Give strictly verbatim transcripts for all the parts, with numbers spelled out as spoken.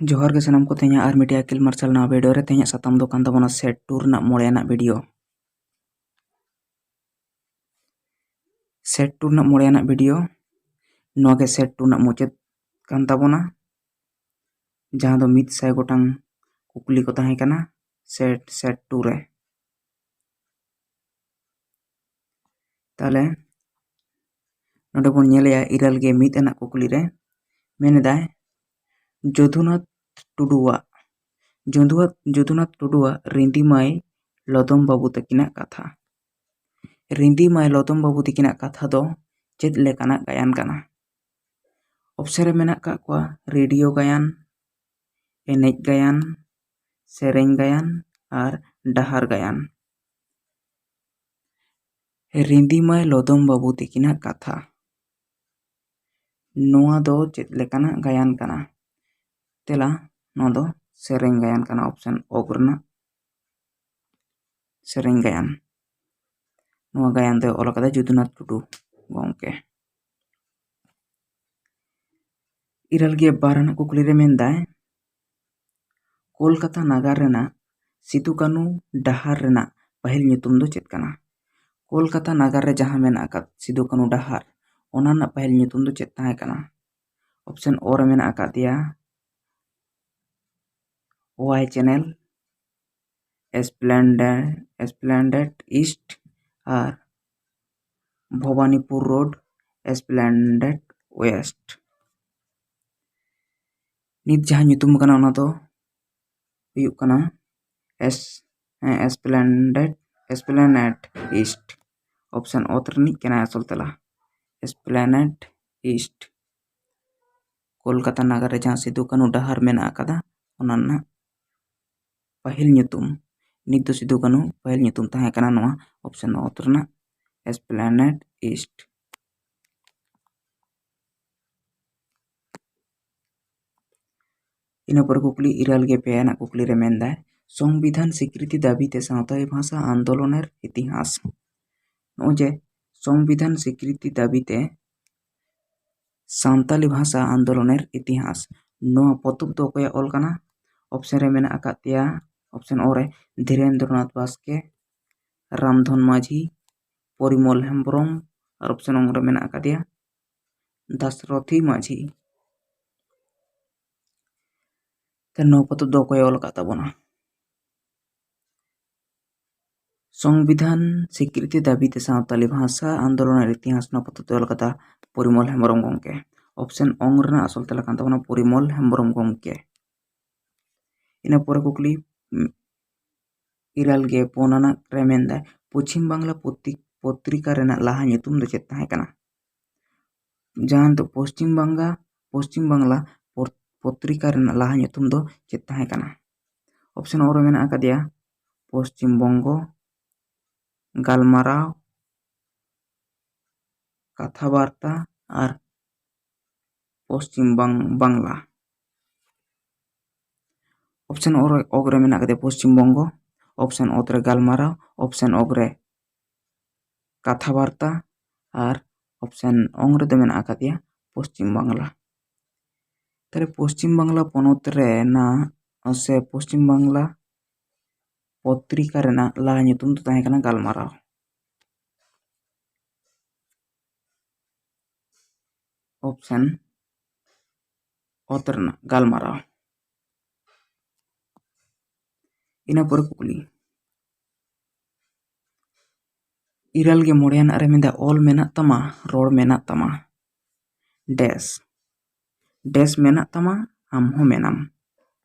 ᱡᱚᱦᱟᱨ ᱜᱮ ᱥᱟᱱᱟᱢ ᱠᱚ᱾ ᱛᱮᱦᱮᱧᱟᱜ ᱟᱨ ᱢᱤᱫᱴᱮᱡ ᱟᱹᱠᱤᱞ ᱢᱟᱨᱥᱟᱞ ᱱᱟᱣᱟ ᱵᱷᱤᱰᱤᱭᱳ ᱨᱮ᱾ ᱛᱮᱦᱮᱧᱟᱜ ᱥᱟᱛᱟᱢ ᱫᱚ ᱠᱟᱱ ᱛᱟᱵᱚᱱᱟ ᱥᱮᱴ ᱴᱩ ᱨᱮᱱᱟᱜ ᱢᱚᱬᱮ ᱟᱱᱟᱜ ᱵᱷᱤᱰᱤᱭᱳ᱾ ᱥᱮᱴ ᱴᱩ ᱨᱮᱱᱟᱜ ᱢᱚᱬᱮ ᱟᱱᱟᱜ ᱵᱷᱤᱰᱤᱭᱳ᱾ ᱱᱚᱣᱟ ᱜᱮ ᱥᱮᱴ ᱴᱩ ᱨᱮᱱᱟᱜ ᱢᱩᱪᱟᱹᱫ ᱠᱟᱱ ᱛᱟᱵᱚᱱᱟ, ᱡᱟᱦᱟᱸ ᱫᱚ ᱢᱤᱫ ᱥᱟᱭ ᱜᱚᱴᱟᱝ ᱠᱩᱠᱞᱤ ᱠᱚ ᱛᱟᱦᱮᱸ ᱠᱟᱱᱟ ᱥᱮᱴ, ᱥᱮᱴ ᱴᱩ ᱨᱮ᱾ ᱛᱟᱦᱞᱮ ᱱᱚᱰᱮ ᱵᱚᱱ ᱧᱮᱞᱮᱜᱼᱟ ᱤᱨᱟᱹᱞ ᱜᱮ ᱢᱤᱫ ᱟᱱᱟᱜ ᱠᱩᱠᱞᱤ ᱨᱮ ᱢᱮᱱᱮᱫᱟᱭ, ᱡᱚᱫᱩᱱᱟᱛᱷ ᱴᱩᱰᱩᱣᱟᱜ, ᱡᱚᱫᱩᱣᱟᱛ-, ᱡᱚᱫᱩᱱᱟᱛᱷ ᱴᱩᱰᱩᱣᱟᱜ ᱨᱤᱸᱫᱤ ᱢᱟᱹᱭ ᱞᱚᱫᱚᱢ ᱵᱟᱹᱵᱩ ᱛᱟᱹᱠᱤᱱᱟᱜ ᱠᱟᱛᱷᱟ᱾ ᱨᱤᱸᱫᱤ ᱢᱟᱹᱭ ᱞᱚᱫᱚᱢ ᱵᱟᱹᱵᱩ ᱛᱟᱹᱠᱤᱱᱟᱜ ᱠᱟᱛᱷᱟ ᱫᱚ ᱪᱮᱫ ᱞᱮᱠᱟᱱᱟᱜ ᱜᱟᱭᱟᱱ ᱠᱟᱱᱟ? ᱚᱯᱥᱮᱱ ᱨᱮ ᱢᱮᱱᱟᱜ ᱟᱠᱟᱫ ᱠᱚᱣᱟ ᱨᱮᱰᱤᱭᱳ ᱜᱟᱭᱟᱱ, ᱮᱱᱮᱡ ᱜᱟᱭᱟᱱ, ᱥᱮᱨᱮᱧ ᱜᱟᱭᱟᱱ ᱟᱨ ᱰᱟᱦᱟᱨ ᱜᱟᱭᱟᱱ᱾ ᱨᱤᱸᱫᱤ ᱢᱟᱹᱭ ᱞᱚᱫᱚᱢ ᱵᱟᱹᱵᱩ ᱛᱟᱹᱠᱤᱱᱟᱜ ᱠᱟᱛᱷᱟ᱾ ᱱᱚᱣᱟ ᱫᱚ ᱪᱮᱫ ᱞᱮᱠᱟᱱᱟᱜ ᱜᱟᱭᱟᱱ ᱠᱟᱱᱟ? ᱛᱮᱞᱟ, ᱱᱚᱣᱟ ᱫᱚ ᱥᱮᱨᱮᱧ ᱜᱟᱭᱟᱱ ᱠᱟᱱᱟ, ᱚᱯᱥᱮᱱ ᱚᱠ ᱨᱮᱱᱟᱜ ᱥᱮᱨᱮᱧ ᱜᱟᱭᱟᱱ᱾ ᱱᱚᱣᱟ ᱜᱟᱭᱟᱱ ᱫᱚᱭ ᱚᱞ ᱟᱠᱟᱫᱟ ᱡᱚᱫᱩᱱᱟᱛᱷ ᱴᱩᱰᱩ ᱜᱚᱢᱠᱮ᱾ ᱤᱨᱟᱹᱞ ᱜᱮ ᱵᱟᱨ ᱟᱱᱟᱜ ᱠᱩᱠᱞᱤ ᱨᱮ ᱢᱮᱱᱫᱟᱭ, ᱠᱳᱞᱠᱟᱛᱟ ᱱᱟᱜᱟᱨ ᱨᱮᱱᱟᱜ ᱥᱤᱫᱩ ᱠᱟᱹᱱᱩ ᱰᱟᱦᱟᱨ ᱨᱮᱱᱟᱜ ᱯᱟᱹᱦᱤᱞ ᱧᱩᱛᱩᱢ ᱫᱚ ᱪᱮᱫ ᱠᱟᱱᱟ? ᱠᱳᱞᱠᱟᱛᱟ ᱱᱟᱜᱟᱨ ᱨᱮ ᱡᱟᱦᱟᱸ ᱢᱮᱱᱟᱜ ᱟᱠᱟᱫ ᱥᱤᱫᱩ ᱠᱟᱹᱱᱩ ᱰᱟᱦᱟᱨ, ᱚᱱᱟ ᱨᱮᱱᱟᱜ ᱯᱟᱹᱦᱤᱞ ᱧᱩᱛᱩᱢ ᱫᱚ ᱪᱮᱫ ᱛᱟᱦᱮᱸ ᱠᱟᱱᱟ? ᱚᱯᱥᱮᱱ ᱚ ᱨᱮ ᱢᱮᱱᱟᱜ ᱟᱠᱟᱫᱮᱭᱟ ᱳᱣᱟᱭ ᱪᱮᱱᱮᱞ, ᱮᱥᱯᱞᱮᱱᱰᱮᱰ, ᱮᱥᱯᱞᱮᱱᱰᱮᱰ ᱤᱥᱴ ᱟᱨ ᱵᱷᱚᱵᱟᱱᱤᱯᱩᱨ ᱨᱳᱰ, ᱮᱥᱯᱞᱮᱱᱰᱮᱰ ᱳᱭᱮᱥᱴ᱾ ᱱᱤᱛ ᱡᱟᱦᱟᱸ ᱧᱩᱛᱩᱢ ᱠᱟᱱᱟ ᱚᱱᱟ ᱫᱚ ᱦᱩᱭᱩᱜ ᱠᱟᱱᱟ ᱮᱥ, ᱦᱮᱸ, ᱮᱥᱯᱞᱮᱱᱰᱮᱰ, ᱮᱥᱯᱞᱮᱱᱮᱰ ᱤᱥᱴ᱾ ᱚᱯᱥᱮᱱ ᱚᱛ ᱨᱤᱱᱤᱡ ᱠᱟᱱᱟᱭ ᱟᱥᱚᱞ ᱛᱮᱞᱟ, ᱮᱥᱯᱞᱮᱱᱮᱰ ᱤᱥᱴ᱾ ᱠᱳᱞᱠᱟᱛᱟ ᱱᱟᱜᱟᱨ ᱨᱮ ᱡᱟᱦᱟᱸ ᱥᱤᱫᱩ ᱠᱟᱹᱱᱩ ᱰᱟᱦᱟᱨ ᱢᱮᱱᱟᱜ ᱟᱠᱟᱫᱟ, ᱚᱱᱟ ᱨᱮᱱᱟᱜ ᱯᱟᱹᱦᱤᱞ ᱧᱩᱛᱩᱢ, ᱱᱤᱛ ᱫᱚ ᱥᱤᱫᱩ ᱠᱟᱹᱱᱩ, ᱯᱟᱹᱦᱤᱞ ᱧᱩᱛᱩᱢ ᱛᱟᱦᱮᱸ ᱠᱟᱱᱟ ᱱᱚᱣᱟ ᱚᱯᱥᱮᱱ ᱚᱛ ᱨᱮᱱᱟᱜ ᱮᱥᱯᱞᱮᱱᱮᱰ ᱤᱥᱴ᱾ ᱤᱱᱟᱹ ᱯᱚᱨᱮ ᱠᱩᱠᱞᱤ ᱤᱨᱟᱹᱞ ᱜᱮ ᱯᱮ ᱟᱱᱟᱜ ᱠᱩᱠᱞᱤ ᱨᱮ ᱢᱮᱱᱫᱟᱭ, ᱥᱚᱝᱵᱤᱫᱷᱟᱱ ᱥᱤᱠᱨᱤᱛᱤ ᱫᱟᱹᱵᱤ ᱛᱮ ᱥᱟᱶᱛᱟᱞᱤ ᱵᱷᱟᱥᱟ ᱟᱱᱫᱳᱞᱚᱱᱮᱨ ᱤᱛᱤᱦᱟᱥ᱾ ᱱᱚᱜᱼᱚᱭ ᱡᱮ ᱥᱚᱝᱵᱤᱫᱷᱟᱱ ᱥᱤᱠᱨᱤᱛᱤ ᱫᱟᱹᱵᱤ ᱛᱮ ᱥᱟᱱᱛᱟᱞᱤ ᱵᱷᱟᱥᱟ ᱟᱱᱫᱳᱞᱚᱱᱮᱨ ᱤᱛᱤᱦᱟᱥ, ᱱᱚᱣᱟ ᱯᱚᱛᱚᱵ ᱫᱚ ᱚᱠᱚᱭᱟᱜ ᱚᱞ ᱠᱟᱱᱟ? ᱚᱯᱥᱮᱱ ᱨᱮ ᱢᱮᱱᱟᱜ ᱟᱠᱟᱫ ᱛᱮᱭᱟ, ᱚᱯᱥᱮᱱ ᱚ ᱨᱮ ᱫᱷᱤᱨᱮᱱᱫᱨᱚᱱᱟᱛᱷ ᱵᱟᱥᱠᱮ, ᱨᱟᱢᱫᱷᱚᱱ ᱢᱟᱹᱡᱷᱤ, ᱯᱚᱨᱤᱢᱚᱞ ᱦᱮᱢᱵᱨᱚᱢ ᱟᱨ ᱚᱯᱥᱮᱱ ᱚᱝ ᱨᱮ ᱢᱮᱱᱟᱜ ᱟᱠᱟᱫᱮᱭᱟ ᱫᱟᱥᱨᱚᱛᱷᱤ ᱢᱟᱹᱡᱷᱤ᱾ ᱛᱚ ᱱᱚᱣᱟ ᱯᱚᱛᱚᱵ ᱫᱚ ᱚᱠᱚᱭ ᱚᱞ ᱟᱠᱟᱫ ᱛᱟᱵᱚᱱᱟ? ᱥᱚᱝᱵᱤᱫᱷᱟᱱ ᱥᱤᱠᱨᱤᱛᱤ ᱫᱟᱹᱵᱤ ᱛᱮ ᱥᱟᱶᱛᱟᱞᱤ ᱵᱷᱟᱥᱟ ᱟᱱᱫᱳᱞᱚᱱ ᱟᱨ ᱤᱛᱤᱦᱟᱥ ᱱᱚᱣᱟ ᱯᱚᱛᱚᱵ ᱫᱚ ᱚᱞ ᱟᱠᱟᱫᱟ ᱯᱚᱨᱤᱢᱚᱞ ᱦᱮᱢᱵᱨᱚᱢ ᱜᱚᱢᱠᱮ᱾ ᱚᱯᱥᱮᱱ ᱚᱝ ᱨᱮᱱᱟᱜ ᱟᱥᱚᱞ ᱛᱮᱞᱟ ᱠᱟᱱ ᱛᱟᱵᱚᱱᱟ ᱯᱚᱨᱤᱢᱚᱞ ᱦᱮᱢᱵᱨᱚᱢ ᱜᱚᱢᱠᱮ᱾ ᱤᱱᱟᱹ ᱯᱚᱨᱮ ᱠᱩᱠᱞᱤ, ᱩᱢ, ᱤᱨᱟᱹᱞ ᱜᱮ ᱯᱩᱱ ᱟᱱᱟᱜ ᱨᱮ ᱢᱮᱱᱫᱟᱭ, ᱯᱚᱪᱷᱤᱢ ᱵᱟᱝᱞᱟ ᱯᱚᱛᱤ-, ᱯᱚᱛᱨᱤᱠᱟ ᱨᱮᱱᱟᱜ ᱞᱟᱦᱟ ᱧᱩᱛᱩᱢ ᱫᱚ ᱪᱮᱫ ᱛᱟᱦᱮᱸ ᱠᱟᱱᱟ? ᱡᱟᱦᱟᱸ ᱫᱚ ᱯᱚᱥᱪᱤᱢ ᱵᱟᱝᱜᱟ, ᱯᱚᱥᱪᱤᱢ ᱵᱟᱝᱞᱟ ᱯᱚᱨ-, ᱯᱚᱛᱨᱤᱠᱟ ᱨᱮᱱᱟᱜ ᱞᱟᱦᱟ ᱧᱩᱛᱩᱢ ᱫᱚ ᱪᱮᱫ ᱛᱟᱦᱮᱸ ᱠᱟᱱᱟ? ᱚᱯᱥᱮᱱ ᱚ ᱨᱮ ᱢᱮᱱᱟᱜ ᱟᱠᱟᱫᱮᱭᱟ ᱯᱚᱥᱪᱤᱢ ᱵᱚᱝᱜᱚ, ᱜᱟᱞᱢᱟᱨᱟᱣ, ᱠᱟᱛᱷᱟ ᱵᱟᱨᱛᱟ ᱟᱨ ᱯᱚᱥᱪᱤᱢ ᱵᱟᱝ-, ᱵᱟᱝᱞᱟ᱾ ᱚᱯᱥᱮᱱ ᱚ ᱨᱮ, ᱚᱜ ᱨᱮ ᱢᱮᱱᱟᱜ ᱟᱠᱟᱫᱮᱭᱟ ᱯᱚᱥᱪᱤᱢ ᱵᱚᱝᱜᱚ, ᱚᱯᱥᱮᱱ ᱚᱛ ᱨᱮ ᱜᱟᱞᱢᱟᱨᱟᱣ, ᱚᱯᱥᱮᱱ ᱚᱜ ᱨᱮ ᱠᱟᱛᱷᱟ ᱵᱟᱨᱛᱟ ᱟᱨ ᱚᱯᱥᱮᱱ ᱚᱝ ᱨᱮᱫᱚ ᱢᱮᱱᱟᱜ ᱟᱠᱟᱫᱮᱭᱟ ᱯᱚᱥᱪᱤᱢ ᱵᱟᱝᱞᱟ᱾ ᱛᱟᱦᱞᱮ ᱯᱚᱥᱪᱤᱢ ᱵᱟᱝᱞᱟ ᱯᱚᱱᱚᱛ ᱨᱮᱱᱟᱜ ᱥᱮ ᱯᱚᱥᱪᱤᱢ ᱵᱟᱝᱞᱟ ᱯᱚᱛᱨᱤᱠᱟ ᱨᱮᱱᱟᱜ ᱞᱟᱦᱟ ᱧᱩᱛᱩᱢ ᱫᱚ ᱛᱟᱦᱮᱸ ᱠᱟᱱᱟ ᱜᱟᱞᱢᱟᱨᱟᱣ᱾ ᱚᱯᱥᱮᱱ ᱚᱛ ᱨᱮᱱᱟᱜ ᱜᱟᱞᱢᱟᱨᱟᱣ᱾ ᱤᱱᱟᱹ ᱯᱚᱨᱮ ᱠᱩᱠᱞᱤ, ᱤᱨᱟᱹᱞ ᱜᱮ ᱢᱚᱬᱮᱭᱟᱱᱟᱜ ᱨᱮ ᱢᱮᱱᱫᱟ, ᱚᱞ ᱢᱮᱱᱟᱜ ᱛᱟᱢᱟ, ᱨᱚᱲ ᱢᱮᱱᱟᱜ ᱛᱟᱢᱟ, ᱰᱮᱥ, ᱰᱮᱥ ᱢᱮᱱᱟᱜ ᱛᱟᱢᱟ, ᱟᱢ ᱦᱚᱸ ᱢᱮᱱᱟᱢ᱾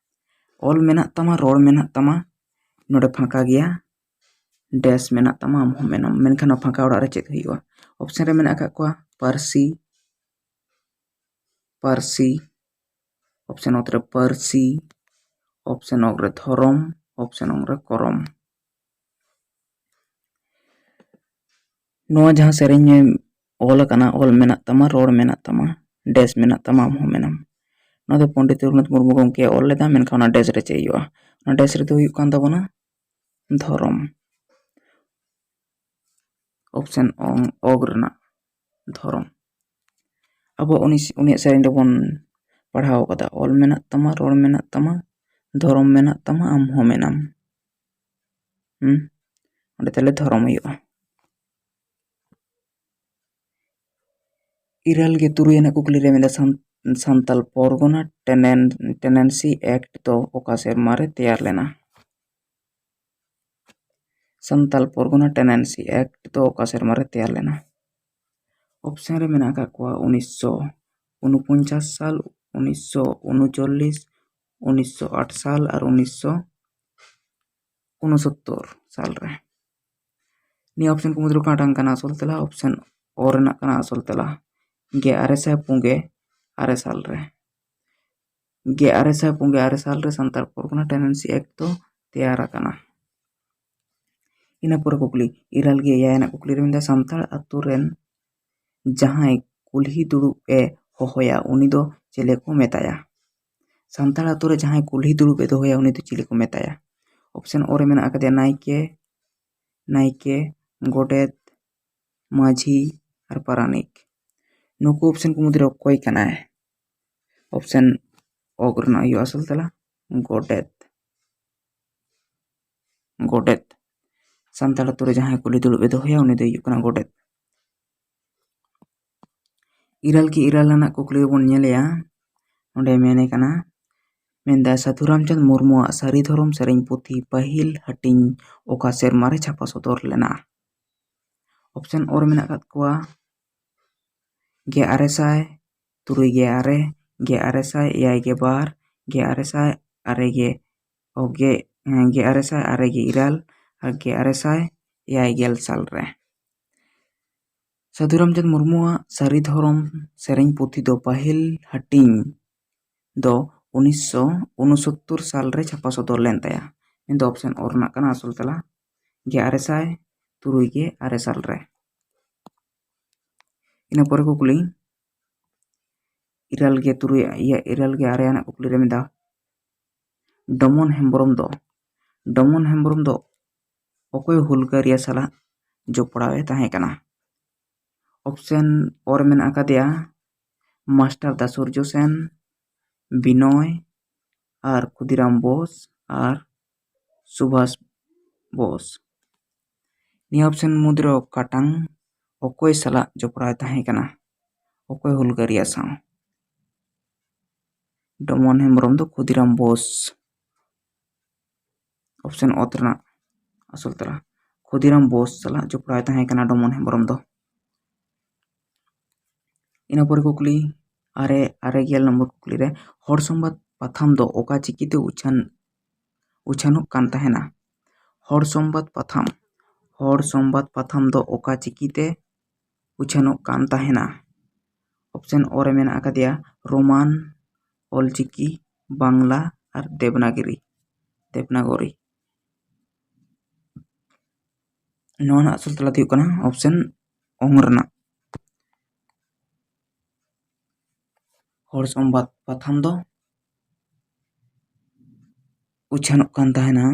ᱚᱞ ᱢᱮᱱᱟᱜ ᱛᱟᱢᱟ, ᱨᱚᱲ ᱢᱮᱱᱟᱜ ᱛᱟᱢᱟ, ᱱᱚᱰᱮ ᱯᱷᱟᱸᱠᱟ ᱜᱮᱭᱟ, ᱰᱮᱥ ᱢᱮᱱᱟᱜ ᱛᱟᱢᱟ, ᱟᱢ ᱦᱚᱸ ᱢᱮᱱᱟᱢ᱾ ᱢᱮᱱᱠᱷᱟᱱ ᱱᱚᱣᱟ ᱯᱷᱟᱸᱠᱟ ᱚᱲᱟᱜ ᱨᱮ ᱪᱮᱫ ᱦᱩᱭᱩᱜᱼᱟ? ᱚᱯᱥᱮᱱ ᱨᱮ ᱢᱮᱱᱟᱜ ᱟᱠᱟᱫ ᱠᱚᱣᱟ ᱯᱟᱹᱨᱥᱤ, ᱯᱟᱹᱨᱥᱤ, ᱚᱯᱥᱮᱱ ᱚᱛ ᱨᱮ ᱯᱟᱹᱨᱥᱤ, ᱚᱯᱥᱮᱱ ᱚᱜ ᱨᱮ ᱫᱷᱚᱨᱚᱢ, ᱚᱯᱥᱮᱱ ᱚᱝ ᱨᱮ ᱠᱚᱨᱚᱢ᱾ ᱱᱚᱣᱟ ᱡᱟᱦᱟᱸ ᱥᱮᱨᱮᱧ ᱮ ᱚᱞ ᱟᱠᱟᱱᱟ, ᱚᱞ ᱢᱮᱱᱟᱜ ᱛᱟᱢᱟ, ᱨᱚᱲ ᱢᱮᱱᱟᱜ ᱛᱟᱢᱟ, ᱰᱮᱥ ᱢᱮᱱᱟᱜ ᱛᱟᱢᱟ, ᱟᱢ ᱦᱚᱸ ᱢᱮᱱᱟᱢ᱾ ᱱᱚᱣᱟ ᱫᱚ ᱯᱚᱱᱰᱤᱛ ᱨᱚᱜᱷᱩᱱᱟᱛᱷ ᱢᱩᱨᱢᱩ ᱜᱚᱢᱠᱮ ᱚᱞ ᱞᱮᱫᱟ, ᱢᱮᱱᱠᱷᱟᱱ ᱚᱱᱟ ᱰᱮᱥ ᱨᱮ ᱪᱮᱫ ᱦᱩᱭᱩᱜᱼᱟ? ᱚᱱᱟ ᱰᱮᱥ ᱨᱮᱫᱚ ᱦᱩᱭᱩᱜ ᱠᱟᱱ ᱛᱟᱵᱚᱱᱟ ᱫᱷᱚᱨᱚᱢ᱾ ᱚᱯᱥᱮᱱ ᱚᱝ, ᱚᱜ ᱨᱮᱱᱟᱜ ᱫᱷᱚᱨᱚᱢ᱾ ᱟᱵᱚ ᱩᱱᱤ, ᱩᱱᱤᱭᱟᱜ ᱥᱮᱨᱮᱧ ᱫᱚᱵᱚᱱ ᱯᱟᱲᱦᱟᱣ ᱠᱟᱫᱟ, ᱚᱞ ᱢᱮᱱᱟᱜ ᱛᱟᱢᱟ, ᱨᱚᱲ ᱢᱮᱱᱟᱜ ᱛᱟᱢᱟ, ᱫᱷᱚᱨᱚᱢ ᱢᱮᱱᱟᱜ ᱛᱟᱢᱟ, ᱟᱢ ᱦᱚᱸ ᱢᱮᱱᱟᱢ᱾ ᱦᱩᱸ? ᱚᱸᱰᱮ ᱛᱟᱦᱞᱮ ᱫᱷᱚᱨᱚᱢ ᱦᱩᱭᱩᱜᱼᱟ᱾ ᱤᱨᱟᱹᱞ ᱜᱮ ᱛᱩᱨᱩᱭ ᱟᱱᱟᱜ ᱠᱩᱠᱞᱤ ᱨᱮ ᱢᱮᱱᱫᱟ, ᱥᱟᱱ-, ᱥᱟᱱᱛᱟᱞ ᱯᱚᱨᱜᱚᱱᱟ ᱴᱮᱱᱮᱱ-, ᱴᱮᱱᱮᱱᱥᱤ ᱮᱠᱴ ᱫᱚ ᱚᱠᱟ ᱥᱮᱨᱢᱟ ᱨᱮ ᱛᱮᱭᱟᱨ ᱞᱮᱱᱟ? ᱥᱟᱱᱛᱟᱞ ᱯᱚᱨᱜᱚᱱᱟ ᱴᱮᱱᱮᱱᱥᱤ ᱮᱠᱴ ᱫᱚ ᱚᱠᱟ ᱥᱮᱨᱢᱟ ᱨᱮ ᱛᱮᱭᱟᱨ ᱞᱮᱱᱟ? ᱚᱯᱥᱮᱱ ᱨᱮ ᱢᱮᱱᱟᱜ ᱟᱠᱟᱫ ᱠᱚᱣᱟ ᱩᱱᱤᱥᱥᱚ ᱩᱱᱩᱯᱚᱧᱪᱟᱥ ᱥᱟᱞ, ᱩᱱᱤᱥᱥᱚ ᱩᱱᱩᱪᱚᱞᱞᱤᱥ, ᱩᱱᱤᱥᱥᱚ ᱟᱴ ᱥᱟᱞ ᱟᱨ ᱩᱱᱤᱥᱥᱚ ᱩᱱᱩᱥᱚᱛᱛᱚᱨ ᱥᱟᱞ ᱨᱮ᱾ ᱱᱤᱭᱟᱹ ᱚᱯᱥᱮᱱ ᱠᱚ ᱢᱩᱫᱽᱨᱮ ᱚᱠᱟᱴᱟᱝ ᱠᱟᱱᱟ ᱟᱥᱚᱞ ᱛᱮᱞᱟ? ᱚᱯᱥᱮᱱ ᱚ ᱨᱮᱱᱟᱜ ᱠᱟᱱᱟ ᱟᱥᱚᱞ ᱛᱮᱞᱟ, ᱜᱮ ᱟᱨᱮ ᱥᱟᱭ ᱯᱩᱱ ᱜᱮ ᱟᱨᱮ ᱥᱟᱞ ᱨᱮ᱾ ᱜᱮ ᱟᱨᱮ ᱥᱟᱭ ᱯᱩᱱ ᱜᱮ ᱟᱨᱮ ᱥᱟᱞ ᱨᱮ ᱥᱟᱱᱛᱟᱲ ᱯᱚᱨᱜᱚᱱᱟ ᱴᱮᱱᱮᱱᱥᱤ ᱮᱠᱴ ᱫᱚ ᱛᱮᱭᱟᱨ ᱟᱠᱟᱱᱟ᱾ ᱤᱱᱟᱹ ᱯᱚᱨᱮ ᱠᱩᱠᱞᱤ, ᱤᱨᱟᱹᱞ ᱜᱮ ᱮᱭᱟᱭ ᱟᱱᱟᱜ ᱠᱩᱠᱞᱤ ᱨᱮ ᱢᱮᱱᱫᱟ, ᱥᱟᱱᱛᱟᱲ ᱟᱛᱳ ᱨᱮᱱ ᱡᱟᱦᱟᱸᱭ ᱠᱩᱞᱦᱤ ᱫᱩᱲᱩᱵ ᱮ ᱦᱚᱦᱚᱭᱟ, ᱩᱱᱤ ᱫᱚ ᱪᱮᱞᱮ ᱠᱚ ᱢᱮᱛᱟᱭᱟ? ᱥᱟᱱᱛᱟᱲ ᱟᱛᱳ ᱨᱮ ᱡᱟᱦᱟᱸᱭ ᱠᱩᱞᱦᱤ ᱫᱩᱲᱩᱵ ᱮ ᱫᱚᱦᱚᱭᱟ, ᱩᱱᱤ ᱫᱚ ᱪᱤᱞᱤ ᱠᱚ ᱢᱮᱛᱟᱭᱟ? ᱚᱯᱥᱮᱱ ᱚ ᱨᱮ ᱢᱮᱱᱟᱜ ᱟᱠᱟᱫᱮᱭᱟ ᱱᱟᱭᱠᱮ, ᱱᱟᱭᱠᱮ, ᱜᱚᱰᱮᱛ, ᱢᱟᱹᱡᱷᱤ ᱟᱨ ᱯᱟᱨᱟᱱᱤᱠ᱾ ᱱᱩᱠᱩ ᱚᱯᱥᱮᱱ ᱠᱚ ᱢᱩᱫᱽᱨᱮ ᱚᱠᱚᱭ ᱠᱟᱱᱟᱭ? ᱚᱯᱥᱮᱱ ᱚ ᱨᱮᱱᱟᱜ ᱦᱩᱭᱩᱜᱼᱟ ᱟᱥᱚᱞ ᱛᱮᱞᱟ, ᱜᱚᱰᱮᱛ᱾ ᱜᱚᱰᱮᱛ᱾ ᱥᱟᱱᱛᱟᱲ ᱟᱛᱳ ᱨᱮ ᱡᱟᱦᱟᱸᱭ ᱠᱩᱞᱦᱤ ᱫᱩᱲᱩᱵ ᱮ ᱫᱚᱦᱚᱭᱟ, ᱩᱱᱤ ᱫᱚᱭ ᱦᱩᱭᱩᱜ ᱠᱟᱱᱟ ᱜᱚᱰᱮᱛ᱾ ᱤᱨᱟᱹᱞ ᱜᱮ ᱤᱨᱟᱹᱞ ᱟᱱᱟᱜ ᱠᱩᱠᱞᱤ ᱵᱚᱱ ᱧᱮᱞᱮᱭᱟ᱾ ᱱᱚᱰᱮ ᱢᱮᱱᱮ ᱠᱟᱱᱟ, ᱢᱮᱱᱫᱟᱭ, ᱥᱟᱹᱫᱷᱩ ᱨᱟᱢᱪᱟᱸᱫᱽ ᱢᱩᱨᱢᱩᱣᱟᱜ ᱥᱟᱹᱨᱤ ᱫᱷᱚᱨᱚᱢ ᱥᱮᱨᱮᱧ ᱯᱩᱛᱷᱤ ᱯᱟᱹᱦᱤᱞ ᱦᱟᱹᱴᱤᱧ ᱚᱠᱟ ᱥᱮᱨᱢᱟ ᱨᱮ ᱪᱷᱟᱯᱟ ᱥᱚᱫᱚᱨ ᱞᱮᱱᱟ? ᱚᱯᱥᱮᱱ ᱚ ᱨᱮ ᱢᱮᱱᱟᱜ ᱟᱠᱟᱫ ᱠᱚᱣᱟ ᱜᱮ ᱟᱨᱮ ᱥᱟᱭ ᱛᱩᱨᱩᱭ ᱜᱮ ᱟᱨᱮ, ᱜᱮ ᱟᱨᱮ ᱥᱟᱭ ᱮᱭᱟᱭ ᱜᱮ ᱵᱟᱨ, ᱜᱮ ᱟᱨᱮ ᱥᱟᱭ ᱟᱨᱮ ᱜᱮ, ᱚ, ᱜᱮ, ᱦᱮᱸ, ᱜᱮ ᱟᱨᱮ ᱥᱟᱭ ᱟᱨᱮ ᱜᱮ ᱤᱨᱟᱹᱞ ᱟᱨ ᱜᱮ ᱟᱨᱮ ᱥᱟᱭ ᱮᱭᱟᱭ ᱜᱮᱞ ᱥᱟᱞ ᱨᱮ᱾ ᱥᱟᱹᱫᱷᱩ ᱨᱟᱢᱪᱟᱸᱫᱽ ᱢᱩᱨᱢᱩᱣᱟᱜ ᱥᱟᱹᱨᱤ ᱫᱷᱚᱨᱚᱢ ᱥᱮᱨᱮᱧ ᱯᱩᱛᱷᱤ ᱫᱚ ᱯᱟᱹᱦᱤᱞ ᱦᱟᱹᱴᱤᱧ ᱫᱚ ᱩᱱᱤᱥᱥᱚ ᱩᱱᱩᱥᱚᱛᱛᱚᱨ ᱥᱟᱞ ᱨᱮ ᱪᱷᱟᱯᱟ ᱥᱚᱫᱚᱨ ᱞᱮᱱ ᱛᱟᱭᱟ᱾ ᱢᱮᱱᱫᱚ ᱚᱯᱥᱮᱱ ᱚ ᱨᱮᱱᱟᱜ ᱠᱟᱱᱟ ᱟᱥᱚᱞ ᱛᱮᱞᱟ, ᱜᱮ ᱟᱨᱮ ᱥᱟᱭ ᱛᱩᱨᱩᱭ ᱜᱮ ᱟᱨᱮ ᱥᱟᱞ ᱨᱮ᱾ ᱤᱱᱟᱹ ᱯᱚᱨᱮ ᱠᱩᱠᱞᱤ, ᱤᱨᱟᱹᱞ ᱜᱮ ᱛᱩᱨᱩᱭ, ᱤᱭᱟᱹ, ᱤᱨᱟᱹᱞ ᱜᱮ ᱟᱨᱮ ᱟᱱᱟᱜ ᱠᱩᱠᱞᱤ ᱨᱮ ᱢᱮᱱᱫᱟ, ᱰᱚᱢᱚᱱ ᱦᱮᱢᱵᱨᱚᱢ ᱫᱚ, ᱰᱚᱢᱚᱱ ᱦᱮᱢᱵᱨᱚᱢ ᱫᱚ ᱚᱠᱚᱭ ᱦᱩᱞᱜᱟᱹᱨᱤᱭᱟᱹ ᱥᱟᱞᱟᱜ ᱡᱚᱯᱲᱟᱣ ᱮ ᱛᱟᱦᱮᱸ ᱠᱟᱱᱟ? ᱚᱯᱥᱮᱱ ᱚ ᱨᱮ ᱢᱮᱱᱟᱜ ᱟᱠᱟᱫᱮᱭᱟ ᱢᱟᱥᱴᱟᱨ ᱫᱟᱥᱩᱨᱡᱚ ᱥᱮᱱ, ᱵᱤᱱᱚᱭ ᱟᱨ ᱠᱷᱩᱫᱤᱨᱟᱢ ᱵᱳᱥ ᱟᱨ ᱥᱩᱵᱷᱟᱥ ᱵᱳᱥ᱾ ᱱᱤᱭᱟᱹ ᱚᱯᱥᱮᱱ ᱢᱩᱫᱽᱨᱮ ᱚᱠᱟᱴᱟᱝ ᱚᱠᱚᱭ ᱥᱟᱞᱟᱜ ᱡᱚᱯᱲᱟᱣ ᱛᱟᱦᱮᱸ ᱠᱟᱱᱟ? ᱚᱠᱚᱭ ᱦᱩᱞᱜᱟᱹᱨᱤᱭᱟᱹ ᱥᱟᱶ? ᱰᱚᱢᱚᱱ ᱦᱮᱢᱵᱨᱚᱢ ᱫᱚ ᱠᱷᱩᱫᱤᱨᱟᱢ ᱵᱳᱥ, ᱚᱯᱥᱮᱱ ᱚᱛ ᱨᱮᱱᱟᱜ ᱟᱥᱚᱞ ᱛᱮᱞᱟ, ᱠᱷᱩᱫᱤᱨᱟᱢ ᱵᱳᱥ ᱥᱟᱞᱟᱜ ᱡᱚᱯᱲᱟᱣ ᱛᱟᱦᱮᱸ ᱠᱟᱱᱟ ᱰᱚᱢᱚᱱ ᱦᱮᱢᱵᱨᱚᱢ ᱫᱚ᱾ ᱤᱱᱟᱹ ᱯᱚᱨᱮ ᱠᱩᱠᱞᱤ ᱟᱨᱮ, ᱟᱨᱮ ᱜᱮᱞ ᱱᱚᱢᱵᱚᱨ ᱠᱩᱠᱞᱤ ᱨᱮ, ᱦᱚᱲ ᱥᱚᱢᱵᱟᱫ ᱯᱟᱛᱷᱟᱢ ᱫᱚ ᱚᱠᱟ ᱪᱤᱠᱤᱛᱮ ᱩᱪᱷᱟᱹᱱ ᱩᱪᱷᱟᱹᱱᱚᱜ ᱠᱟᱱ ᱛᱟᱦᱮᱱᱟ? ᱦᱚᱲ ᱥᱚᱢᱵᱟᱫ ᱯᱟᱛᱷᱟᱢ, ᱦᱚᱲ ᱥᱚᱢᱵᱟᱫ ᱯᱟᱛᱷᱟᱢ ᱫᱚ ᱚᱠᱟ ᱪᱤᱠᱤᱛᱮ ᱩᱪᱷᱟᱹᱱᱚᱜ ᱠᱟᱱ ᱛᱟᱦᱮᱱᱟ? ᱚᱯᱥᱮᱱ ᱚ ᱨᱮ ᱢᱮᱱᱟᱜ ᱟᱠᱟᱫᱮᱭᱟ ᱨᱳᱢᱟᱱ ᱚᱞᱪᱤᱠᱤ, ᱵᱟᱝᱞᱟ ᱟᱨ ᱫᱮᱵᱽᱱᱟᱜᱤᱨᱤ, ᱫᱮᱵᱽᱱᱟᱜᱚᱨᱤ᱾ ᱱᱚᱣᱟ ᱨᱮᱱᱟᱜ ᱟᱥᱚᱞ ᱛᱮᱞᱟ ᱫᱚ ᱦᱩᱭᱩᱜ ᱠᱟᱱᱟ ᱚᱯᱥᱮᱱ ᱚᱝ ᱨᱮᱱᱟᱜ᱾ ᱦᱚᱲ ᱥᱚᱢᱵᱟᱫ ᱯᱟᱛᱷᱟᱢ ᱫᱚ ᱩᱪᱷᱟᱹᱱᱚᱜ ᱠᱟᱱ ᱛᱟᱦᱮᱱᱟ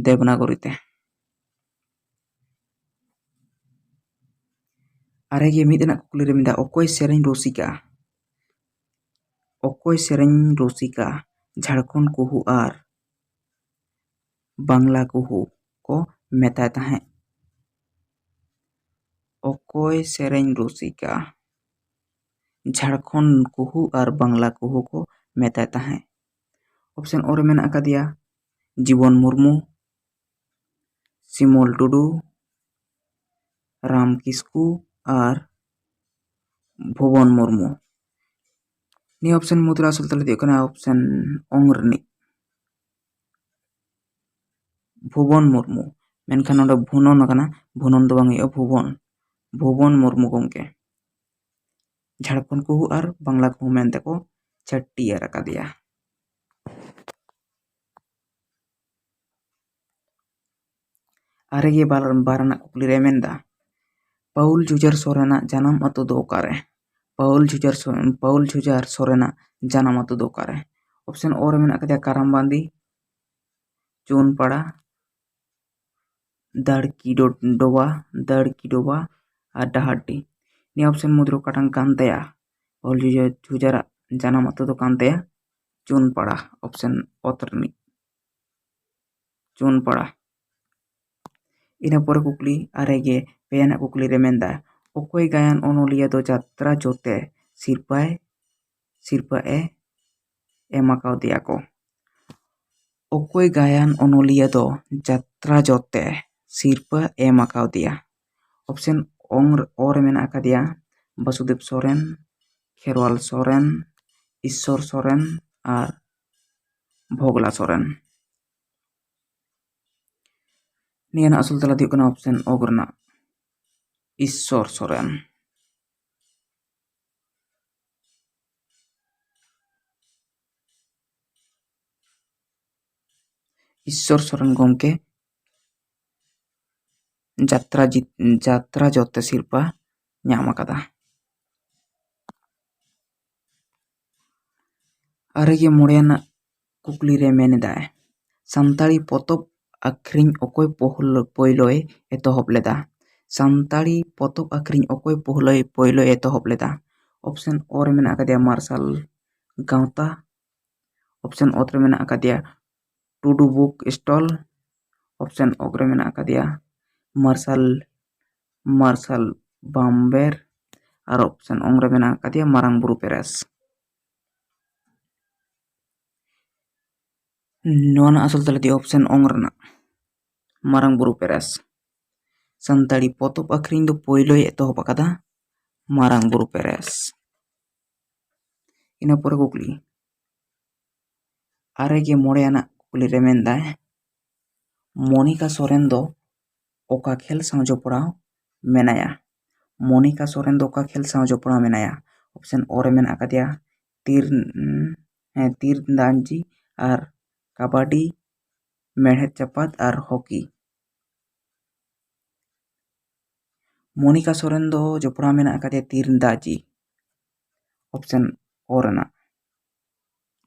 ᱫᱮᱵᱽᱱᱟᱜᱚᱨᱤ ᱛᱮ᱾ ᱟᱨᱮ ᱜᱮ ᱢᱤᱫ ᱨᱮᱱᱟᱜ ᱠᱩᱠᱞᱤ ᱨᱮ ᱢᱮᱱᱫᱟ, ᱚᱠᱚᱭ ᱥᱮᱨᱮᱧ ᱨᱩᱥᱤᱠᱟ, ᱚᱠᱚᱭ ᱥᱮᱨᱮᱧ ᱨᱩᱥᱤᱠᱟ ᱡᱷᱟᱲᱠᱷᱚᱸᱰ ᱠᱩᱦᱩ ᱟᱨ ᱵᱟᱝᱞᱟ ᱠᱩᱦᱩ ᱠᱚ ᱢᱮᱛᱟᱭ ᱛᱟᱦᱮᱸᱫ? ᱚᱠᱚᱭ ᱥᱮᱨᱮᱧ ᱨᱩᱥᱤᱠᱟ ᱡᱷᱟᱲᱠᱷᱚᱸᱰ ᱠᱩᱦᱩ ᱟᱨ ᱵᱟᱝᱞᱟ ᱠᱩᱦᱩ ᱠᱚ ᱢᱮᱛᱟᱭ ᱛᱟᱦᱮᱸᱫ? ᱚᱯᱥᱮᱱ ᱚ ᱨᱮ ᱢᱮᱱᱟᱜ ᱟᱠᱟᱫᱮᱭᱟ ᱡᱤᱵᱚᱱ ᱢᱩᱨᱢᱩ, ᱥᱤᱢᱚᱞ ᱴᱩᱰᱩ, ᱨᱟᱢ ᱠᱤᱥᱠᱩ ᱟᱨ ᱵᱷᱩᱵᱚᱱ ᱢᱩᱨᱢᱩ᱾ ᱱᱤᱭᱟᱹ ᱚᱯᱥᱮᱱ ᱢᱩᱫᱽᱨᱮ ᱟᱥᱚᱞ ᱛᱮᱞᱟ ᱫᱚ ᱦᱩᱭᱩᱜ ᱠᱟᱱᱟ ᱚᱯᱥᱮᱱ ᱚᱝ ᱨᱤᱱᱤᱡ ᱵᱷᱩᱵᱚᱱ ᱢᱩᱨᱢᱩ, ᱢᱮᱱᱠᱷᱟᱱ ᱱᱚᱰᱮ ᱵᱷᱩᱱᱚᱱ ᱟᱠᱟᱱᱟ, ᱵᱷᱩᱱᱚᱱ ᱫᱚ ᱵᱟᱝ ᱦᱩᱭᱩᱜᱼᱟ, ᱵᱷᱩᱵᱚᱱ, ᱵᱷᱩᱵᱚᱱ ᱢᱩᱨᱢᱩ ᱜᱚᱢᱠᱮ᱾ ᱡᱷᱟᱲᱠᱷᱚᱸᱰ ᱠᱩᱦᱩ ᱟᱨ ᱵᱟᱝᱞᱟ ᱠᱩᱦᱩ ᱢᱮᱱᱛᱮ ᱠᱚ ᱪᱷᱟᱹᱴᱭᱟᱹᱨ ᱟᱠᱟᱫᱮᱭᱟ᱾ ᱟᱨᱮ ᱜᱮ ᱵᱟᱨ, ᱵᱟᱨ ᱨᱮᱱᱟᱜ ᱠᱩᱠᱞᱤ ᱨᱮ ᱢᱮᱱᱫᱟ, ᱯᱟᱹᱣᱩᱞ ᱡᱷᱩᱡᱟᱨ ᱥᱚᱨᱮᱱᱟᱜ ᱡᱟᱱᱟᱢ ᱟᱛᱳ ᱫᱚ ᱚᱠᱟᱨᱮ? ᱯᱟᱹᱣᱩᱞ ᱡᱷᱩᱡᱟᱨ ᱥᱚ-, ᱯᱟᱹᱣᱩᱞ ᱡᱷᱩᱡᱟᱨ ᱥᱚᱨᱮᱱᱟᱜ ᱡᱟᱱᱟᱢ ᱟᱛᱳ ᱫᱚ ᱚᱠᱟᱨᱮ? ᱚᱯᱥᱮᱱ ᱚ ᱨᱮ ᱢᱮᱱᱟᱜ ᱟᱠᱟᱫᱮᱭᱟ ᱠᱟᱨᱟᱢᱵᱟᱸᱫᱤ, ᱪᱩᱱᱯᱟᱲᱟ, ᱫᱟᱲᱠᱤ ᱰᱚ-, ᱰᱚᱵᱟ, ᱫᱟᱲᱠᱤ ᱰᱚᱵᱟ ᱟᱨ ᱰᱟᱦᱟᱨᱰᱤ᱾ ᱱᱤᱭᱟᱹ ᱚᱯᱥᱮᱱ ᱢᱩᱫᱽᱨᱮ ᱚᱠᱟᱴᱟᱝ ᱠᱟᱱ ᱛᱟᱭᱟ ᱯᱟᱹᱣᱩᱞ ᱡᱷᱩᱡᱟᱨ, ᱡᱷᱩᱡᱟᱨᱟᱜ ᱡᱟᱱᱟᱢ ᱟᱛᱳ ᱫᱚ ᱠᱟᱱ ᱛᱟᱭᱟ ᱪᱩᱱᱯᱟᱲᱟ, ᱚᱯᱥᱮᱱ ᱚᱛ ᱨᱤᱱᱤᱡ ᱪᱩᱱᱯᱟᱲᱟ᱾ ᱤᱱᱟᱹ ᱯᱚᱨᱮ ᱠᱩᱠᱞᱤ ᱟᱨᱮ ᱜᱮ ᱯᱮᱭᱟᱱᱟᱜ ᱠᱩᱠᱞᱤ ᱨᱮ ᱢᱮᱱᱫᱟ, ᱚᱠᱚᱭ ᱜᱟᱭᱟᱱ ᱚᱱᱚᱞᱤᱭᱟᱹ ᱫᱚ ᱡᱟᱛᱨᱟ ᱡᱚᱛᱮ ᱥᱤᱨᱯᱟᱹᱭ ᱥᱤᱨᱯᱟᱹ ᱮ ᱮᱢ ᱟᱠᱟᱣᱫᱮᱭᱟ ᱠᱚ? ᱚᱠᱚᱭ ᱜᱟᱭᱟᱱ ᱚᱱᱚᱞᱤᱭᱟᱹ ᱫᱚ ᱡᱟᱛᱨᱟ ᱡᱚᱛᱮ ᱥᱤᱨᱯᱟᱹ ᱮᱢ ᱟᱠᱟᱣᱫᱮᱭᱟ? ᱚᱯᱥᱮᱱ ᱚᱝ ᱚ ᱨᱮ ᱢᱮᱱᱟᱜ ᱟᱠᱟᱫᱮᱭᱟ ᱵᱟᱥᱩᱫᱮᱵ ᱥᱚᱨᱮᱱ, ᱠᱷᱮᱨᱣᱟᱞ ᱥᱚᱨᱮᱱ, ᱤᱥᱥᱚᱨ ᱥᱚᱨᱮᱱ ᱟᱨ ᱵᱷᱚᱜᱽᱞᱟ ᱥᱚᱨᱮᱱ᱾ ᱱᱤᱭᱟᱹ ᱨᱮᱱᱟᱜ ᱟᱥᱚᱞ ᱛᱮᱞᱟ ᱫᱚ ᱦᱩᱭᱩᱜ ᱠᱟᱱᱟ ᱚᱯᱥᱮᱱ ᱚᱜ ᱨᱮᱱᱟᱜ ᱤᱥᱥᱚᱨ ᱥᱚᱨᱮᱱ᱾ ᱤᱥᱥᱚᱨ ᱥᱚᱨᱮᱱ ᱜᱚᱢᱠᱮ ᱡᱟᱛᱨᱟ ᱡᱤᱛ-, ᱡᱟᱛᱨᱟ ᱡᱚᱛᱮ ᱥᱤᱨᱯᱟᱹ ᱧᱟᱢ ᱟᱠᱟᱫᱟ᱾ ᱟᱨᱮ ᱜᱮ ᱢᱚᱬᱮ ᱟᱱᱟᱜ ᱠᱩᱠᱞᱤ ᱨᱮ ᱢᱮᱱ ᱮᱫᱟᱭ, ᱥᱟᱱᱛᱟᱲᱤ ᱯᱚᱛᱚᱵ ᱟᱹᱠᱷᱨᱤᱧ ᱚᱠᱚᱭ ᱯᱳᱦᱞᱳ-, ᱯᱳᱭᱞᱳᱭ ᱮᱛᱚᱦᱚᱵ ᱞᱮᱫᱟ? ᱥᱟᱱᱛᱟᱲᱤ ᱯᱚᱛᱚᱵ ᱟᱹᱠᱷᱨᱤᱧ ᱚᱠᱚᱭ ᱯᱳᱦᱞᱳᱭ, ᱯᱳᱭᱞᱳᱭ ᱮᱛᱚᱦᱚᱵ ᱞᱮᱫᱟ? ᱚᱯᱥᱮᱱ ᱚ ᱨᱮ ᱢᱮᱱᱟᱜ ᱟᱠᱟᱫᱮᱭᱟ ᱢᱟᱨᱥᱟᱞ ᱜᱟᱶᱛᱟ, ᱚᱯᱥᱮᱱ ᱚᱛ ᱨᱮ ᱢᱮᱱᱟᱜ ᱟᱠᱟᱫᱮᱭᱟ ᱴᱩᱰᱩ ᱵᱩᱠ ᱥᱴᱚᱞ, ᱚᱯᱥᱮᱱ ᱚᱜ ᱨᱮ ᱢᱮᱱᱟᱜ ᱟᱠᱟᱫᱮᱭᱟ ᱢᱟᱨᱥᱟᱞ, ᱢᱟᱨᱥᱟᱞ ᱵᱟᱢᱵᱮᱨ, ᱟᱨ ᱚᱯᱥᱮᱱ ᱚᱝ ᱨᱮ ᱢᱮᱱᱟᱜ ᱟᱠᱟᱫᱮᱭᱟ ᱢᱟᱨᱟᱝ ᱵᱩᱨᱩ ᱯᱮᱨᱮᱥ᱾ ᱱᱚᱣᱟ ᱨᱮᱱᱟᱜ ᱟᱥᱚᱞ ᱛᱮᱞᱟ ᱫᱚ ᱚᱯᱥᱮᱱ ᱚᱝ ᱨᱮᱱᱟᱜ ᱢᱟᱨᱟᱝ ᱵᱩᱨᱩ ᱯᱮᱨᱮᱥ᱾ ᱥᱟᱱᱛᱟᱲᱤ ᱯᱚᱛᱚᱵ ᱟᱹᱠᱷᱨᱤᱧ ᱫᱚ ᱯᱳᱭᱞᱳᱭ ᱮᱛᱚᱦᱚᱵ ᱟᱠᱟᱫᱟ ᱢᱟᱨᱟᱝ ᱵᱩᱨᱩ ᱯᱮᱨᱮᱥ᱾ ᱤᱱᱟᱹ ᱯᱚᱨᱮ ᱠᱩᱠᱞᱤ, ᱟᱨᱮ ᱜᱮ ᱢᱚᱬᱮ ᱟᱱᱟᱜ ᱠᱩᱠᱞᱤ ᱨᱮ ᱢᱮᱱᱫᱟᱭ, ᱢᱚᱱᱤᱠᱟ ᱥᱚᱨᱮᱱ ᱫᱚ ᱚᱠᱟ ᱠᱷᱮᱞ ᱥᱟᱶ ᱡᱚᱯᱲᱟᱣ ᱢᱮᱱᱟᱭᱟ? ᱢᱚᱱᱤᱠᱟ ᱥᱚᱨᱮᱱ ᱫᱚ ᱚᱠᱟ ᱠᱷᱮᱞ ᱥᱟᱶ ᱡᱚᱯᱲᱟᱣ ᱢᱮᱱᱟᱭᱟ? ᱚᱯᱥᱮᱱ ᱚ ᱨᱮ ᱢᱮᱱᱟᱜ ᱟᱠᱟᱫᱮᱭᱟ ᱛᱤᱨ, ᱦᱮᱸ, ᱛᱤᱨ ᱫᱟᱱᱡᱤ ᱟᱨ ᱠᱟᱵᱟᱰᱤ, ᱢᱮᱲᱦᱮᱫ ᱪᱟᱯᱟᱫ ᱟᱨ ᱦᱚᱠᱤ᱾ ᱢᱚᱱᱤᱠᱟ ᱥᱚᱨᱮᱱ ᱫᱚ ᱡᱚᱯᱲᱟᱣ ᱢᱮᱱᱟᱜ ᱟᱠᱟᱫᱮᱭᱟ ᱛᱤᱨ ᱫᱟᱡᱤ, ᱚᱯᱥᱮᱱ ᱚ ᱨᱮᱱᱟᱜ᱾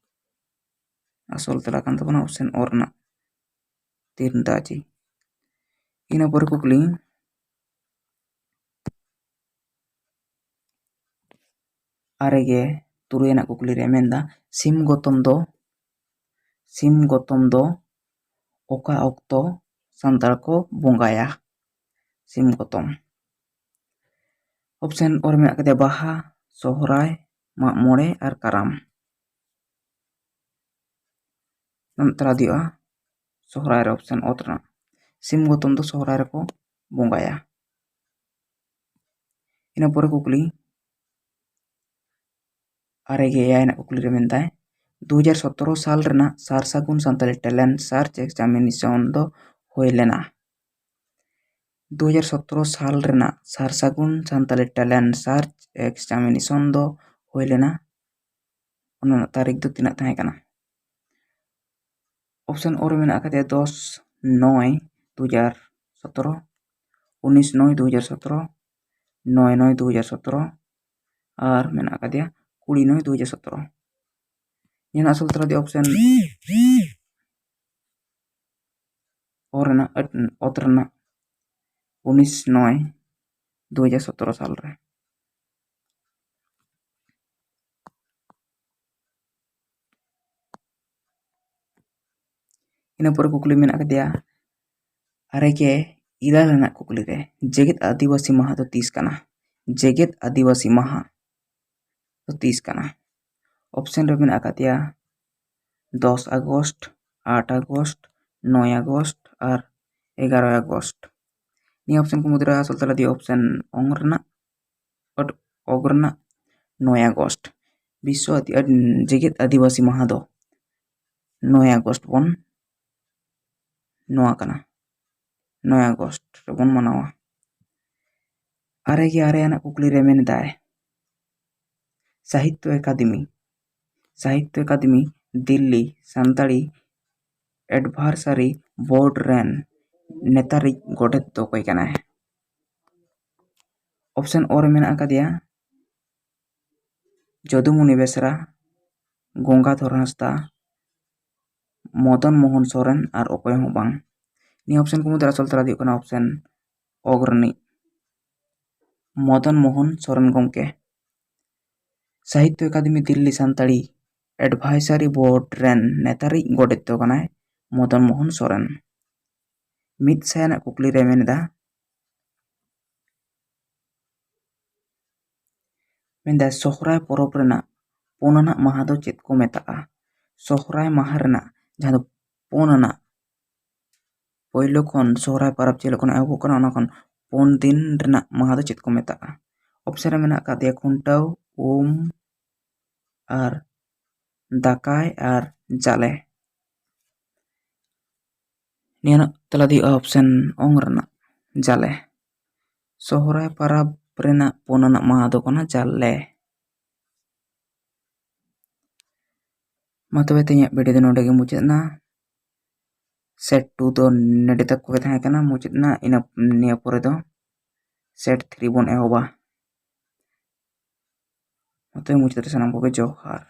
ᱟᱥᱚᱞ ᱛᱮᱞᱟ ᱠᱟᱱ ᱛᱟᱵᱚᱱᱟ ᱚᱯᱥᱮᱱ ᱚ ᱨᱮᱱᱟᱜ ᱛᱤᱨ ᱫᱟᱡᱤ᱾ ᱤᱱᱟᱹ ᱯᱚᱨᱮ ᱠᱩᱠᱞᱤ, ᱟᱨᱮ ᱜᱮ ᱛᱩᱨᱩᱭ ᱟᱱᱟᱜ ᱠᱩᱠᱞᱤ ᱨᱮ ᱢᱮᱱᱫᱟ, ᱥᱤᱢ ᱜᱚᱛᱚᱢ ᱫᱚ, ᱥᱤᱢ ᱜᱚᱛᱚᱢ ᱫᱚ ᱚᱠᱟ ᱚᱠᱛᱚ ᱥᱟᱱᱛᱟᱲ ᱠᱚ ᱵᱚᱸᱜᱟᱭᱟ? ᱥᱤᱢ ᱜᱚᱛᱚᱢ᱾ ᱚᱯᱥᱮᱱ ᱚ ᱨᱮ ᱢᱮᱱᱟᱜ ᱟᱠᱟᱫᱟ ᱵᱟᱦᱟ, ᱥᱚᱦᱨᱟᱭ, ᱢᱟᱜ ᱢᱚᱬᱮ ᱟᱨ ᱠᱟᱨᱟᱢ᱾ ᱱᱚᱣᱟ ᱛᱟᱞᱟ ᱫᱚ ᱦᱩᱭᱩᱜᱼᱟ ᱥᱚᱦᱨᱟᱭ ᱨᱮ, ᱚᱯᱥᱮᱱ ᱚᱛ ᱨᱮᱱᱟᱜ᱾ ᱥᱤᱢ ᱜᱚᱛᱚᱢ ᱫᱚ ᱥᱚᱦᱨᱟᱭ ᱨᱮᱠᱚ ᱵᱚᱸᱜᱟᱭᱟ᱾ ᱤᱱᱟᱹ ᱯᱚᱨᱮ ᱠᱩᱠᱞᱤ, ᱟᱨᱮ ᱜᱮ ᱮᱭᱟᱭ ᱨᱮᱱᱟᱜ ᱠᱩᱠᱞᱤ ᱨᱮ ᱢᱮᱱᱫᱟᱭ, ᱫᱩ ᱦᱟᱡᱟᱨ ᱥᱚᱛᱨᱚ ᱥᱟᱞ ᱨᱮᱱᱟᱜ ᱥᱟᱨ ᱥᱟᱹᱜᱩᱱ ᱥᱟᱱᱛᱟᱲᱤ talent search examination ᱫᱚ ᱦᱩᱭ ᱞᱮᱱᱟ᱾ ᱫᱩ ᱦᱟᱡᱟᱨ ᱥᱚᱛᱨᱚ ᱥᱟᱞ ᱨᱮᱱᱟᱜ ᱥᱟᱨ ᱥᱟᱹᱜᱩᱱ ᱥᱟᱱᱛᱟᱲᱤ talent search examination ᱫᱚ ᱦᱩᱭ ᱞᱮᱱᱟ᱾ ᱚᱱᱟ ᱨᱮᱱᱟᱜ ᱛᱟᱹᱨᱤᱠᱷ ᱫᱚ ᱛᱤᱱᱟᱹᱜ ᱛᱟᱦᱮᱸ ᱠᱟᱱᱟ? ᱚᱯᱥᱮᱱ ᱚ ᱨᱮ ᱢᱮᱱᱟᱜ ᱟᱠᱟᱫᱟ ᱫᱚᱥ ᱱᱚᱭ ᱫᱩ ᱦᱟᱡᱟᱨ ᱥᱚᱛᱨᱚ, ᱩᱱᱤᱥ ᱱᱚᱭ ᱫᱩ ᱦᱟᱡᱟᱨ ᱥᱚᱛᱨᱚ, ᱱᱚᱭ ᱱᱚᱭ ᱫᱩ ᱦᱟᱡᱟᱨ ᱥᱚᱛᱨᱚ, ᱟᱨ ᱢᱮᱱᱟᱜ ᱟᱠᱟᱫᱮᱭᱟ ᱠᱩᱲᱤ ᱱᱚᱭ ᱫᱩ ᱦᱟᱡᱟᱨ ᱥᱚᱛᱨᱚ᱾ ᱱᱤᱭᱟᱹ ᱨᱮᱱᱟᱜ ᱟᱥᱚᱞ ᱛᱮᱞᱟ ᱫᱚ ᱚᱯᱥᱮᱱ ᱚ ᱨᱮᱱᱟᱜ, ᱚᱛ ᱨᱮᱱᱟᱜ ᱩᱱᱤᱥ ᱱᱚᱭ ᱫᱩ ᱦᱟᱡᱟᱨ ᱥᱚᱛᱨᱚ ᱥᱟᱞ ᱨᱮ᱾ ᱤᱱᱟᱹ ᱯᱚᱨᱮ ᱠᱩᱠᱞᱤ ᱢᱮᱱᱟᱜ ᱟᱠᱟᱫᱮᱭᱟ ᱟᱨᱮ ᱜᱮ ᱤᱨᱟᱹᱞ ᱨᱮᱱᱟᱜ ᱠᱩᱠᱞᱤ ᱨᱮ, ᱡᱮᱜᱮᱛ ᱟᱹᱫᱤᱵᱟᱹᱥᱤ ᱢᱟᱦᱟ ᱫᱚ ᱛᱤᱥ ᱠᱟᱱᱟ? ᱡᱮᱜᱮᱛ ᱟᱹᱫᱤᱵᱟᱹᱥᱤ ᱢᱟᱦᱟ ᱫᱚ ᱛᱤᱥ ᱠᱟᱱᱟ? ᱚᱯᱥᱮᱱ ᱨᱮ ᱢᱮᱱᱟᱜ ᱟᱠᱟᱫᱮᱭᱟ ᱫᱚᱥ ᱟᱜᱚᱥᱴ, ᱟᱴ ᱟᱜᱚᱥᱴ, ᱱᱚᱭ ᱟᱜᱚᱥᱴ ᱟᱨ ᱮᱜᱟᱨᱚᱭ ᱟᱜᱚᱥᱴ᱾ ᱱᱤᱭᱟᱹ ᱚᱯᱥᱮᱱ ᱠᱚ ᱢᱩᱫᱽᱨᱮ ᱟᱥᱚᱞ ᱛᱟᱞᱟ ᱫᱤᱭᱮ ᱚᱯᱥᱮᱱ ᱚᱝ ᱨᱮᱱᱟᱜ, ᱚᱜᱽ ᱨᱮᱱᱟᱜ ᱱᱚᱭ ᱟᱜᱚᱥᱴ᱾ ᱵᱤᱥᱥᱚ ᱟᱹᱫᱤ-, ᱟᱹᱫ-, ᱡᱮᱜᱮᱛ ᱟᱹᱫᱤᱵᱟᱹᱥᱤ ᱢᱟᱦᱟ ᱫᱚ ᱱᱚᱭ ᱟᱜᱚᱥᱴ ᱵᱚᱱ ᱱᱚᱣᱟ ᱠᱟᱱᱟ, ᱱᱚᱭ ᱟᱜᱚᱥᱴ ᱨᱮᱵᱚᱱ ᱢᱟᱱᱟᱣᱟ᱾ ᱟᱨᱮ ᱜᱮ ᱟᱨᱮ ᱟᱱᱟᱜ ᱠᱩᱠᱞᱤ ᱨᱮ ᱢᱮᱱ ᱮᱫᱟᱭ, Sahitya academy, Sahitya academy Delhi Santali advisory board ᱨᱮᱱ ᱱᱮᱛᱟᱨᱤᱡ ᱜᱚᱰᱮᱛ ᱫᱚ ᱚᱠᱚᱭ ᱠᱟᱱᱟᱭ? ᱚᱯᱥᱮᱱ ᱚ ᱨᱮ ᱢᱮᱱᱟᱜ ᱟᱠᱟᱫᱮᱭᱟ ᱡᱚᱫᱩᱢᱚᱱᱤ ᱵᱮᱥᱨᱟ, ᱜᱚᱝᱜᱟᱫᱷᱚᱨ ᱦᱟᱸᱥᱫᱟ, ᱢᱚᱫᱚᱱ ᱢᱳᱦᱚᱱ ᱥᱚᱨᱮᱱ ᱟᱨ ᱚᱠᱚᱭ ᱦᱚᱸ ᱵᱟᱝ᱾ ᱱᱤᱭᱟᱹ ᱚᱯᱥᱮᱱ ᱠᱚ ᱢᱩᱫᱽᱨᱮ ᱟᱥᱚᱞ ᱛᱮᱞᱟ ᱫᱚ ᱦᱩᱭᱩᱜ ᱠᱟᱱᱟ ᱚᱯᱥᱮᱱ ᱚᱜᱽ ᱨᱤᱱᱤᱡ ᱢᱚᱫᱚᱱ ᱢᱳᱦᱚᱱ ᱥᱚᱨᱮᱱ ᱜᱚᱢᱠᱮ᱾ ᱥᱟᱦᱤᱛᱛᱚ ᱮᱠᱟᱰᱮᱢᱤ ᱫᱤᱞᱞᱤ ᱥᱟᱱᱛᱟᱲᱤ ᱮᱰᱵᱷᱟᱭᱥᱟᱨᱤ ᱵᱳᱨᱰ ᱨᱮᱱ ᱱᱮᱛᱟᱨᱤᱡ ᱜᱚᱰᱮᱛ ᱫᱚ ᱠᱟᱱᱟᱭ ᱢᱚᱫᱚᱱ ᱢᱳᱦᱚᱱ ᱥᱚᱨᱮᱱ᱾ ᱢᱤᱫ ᱥᱟᱭ ᱟᱱᱟᱜ ᱠᱩᱠᱞᱤ ᱨᱮ ᱢᱮᱱ ᱮᱫᱟ, ᱢᱮᱱᱫᱟᱭ, ᱥᱚᱦᱨᱟᱭ ᱯᱚᱨᱚᱵᱽ ᱨᱮᱱᱟᱜ ᱯᱩᱱ ᱟᱱᱟᱜ ᱢᱟᱦᱟ ᱫᱚ ᱪᱮᱫ ᱠᱚ ᱢᱮᱛᱟᱜᱼᱟ? ᱥᱚᱦᱨᱟᱭ ᱢᱟᱦᱟ ᱨᱮᱱᱟᱜ ᱡᱟᱦᱟᱸ ᱫᱚ ᱯᱩᱱ ᱟᱱᱟᱜ, ᱯᱳᱭᱞᱳ ᱠᱷᱚᱱ ᱥᱚᱦᱨᱟᱭ ᱯᱚᱨᱚᱵᱽ ᱪᱮᱫ ᱠᱷᱚᱱ ᱮᱦᱚᱵᱚᱜ ᱠᱟᱱᱟ, ᱚᱱᱟ ᱠᱷᱚᱱ ᱯᱩᱱ ᱫᱤᱱ ᱨᱮᱱᱟᱜ ᱢᱟᱦᱟ ᱫᱚ ᱪᱮᱫ ᱠᱚ ᱢᱮᱛᱟᱜᱼᱟ? ᱚᱯᱥᱮᱱ ᱨᱮ ᱢᱮᱱᱟᱜ ᱟᱠᱟᱫ ᱫᱮᱭᱟ ᱠᱷᱩᱱᱴᱟᱹᱣ, ᱩᱢ, ᱟᱨ ᱫᱟᱠᱟᱭ ᱟᱨ ᱡᱟᱞᱮ᱾ ᱱᱤᱭᱟᱹ ᱨᱮᱱᱟᱜ ᱛᱮᱞᱟ ᱫᱚ ᱦᱩᱭᱩᱜᱼᱟ ᱚᱯᱥᱮᱱ ᱚᱝ ᱨᱮᱱᱟᱜ ᱡᱟᱞᱮ᱾ ᱥᱚᱦᱨᱟᱭ ᱯᱚᱨᱚᱵᱽ ᱨᱮᱱᱟᱜ ᱯᱩᱱ ᱟᱱᱟᱜ ᱢᱟᱦᱟ ᱫᱚ ᱠᱟᱱᱟ ᱡᱟᱞᱮ᱾ ᱢᱟ ᱛᱚᱵᱮ ᱛᱮᱦᱮᱧᱟᱜ ᱵᱷᱤᱰᱤᱭᱳ ᱫᱚ ᱱᱚᱰᱮ ᱜᱮ ᱢᱩᱪᱟᱹᱫ ᱮᱱᱟ᱾ ᱥᱮᱴ ᱴᱩ ᱫᱚ ᱱᱚᱰᱮ ᱛᱟᱠᱚ ᱜᱮ ᱛᱟᱦᱮᱸ ᱠᱟᱱᱟ, ᱢᱩᱪᱟᱹᱫ ᱮᱱᱟ᱾ ᱤᱱᱟᱹ, ᱱᱤᱭᱟᱹ ᱯᱚᱨᱮ ᱫᱚ ᱥᱮᱴ ᱛᱷᱨᱤ ᱵᱚᱱ ᱮᱦᱚᱵᱟ᱾ ᱢᱟ ᱛᱚᱵᱮ ᱢᱩᱪᱟᱹᱫ ᱨᱮ ᱥᱟᱱᱟᱢ ᱠᱚᱜᱮ ᱡᱚᱦᱟᱨ᱾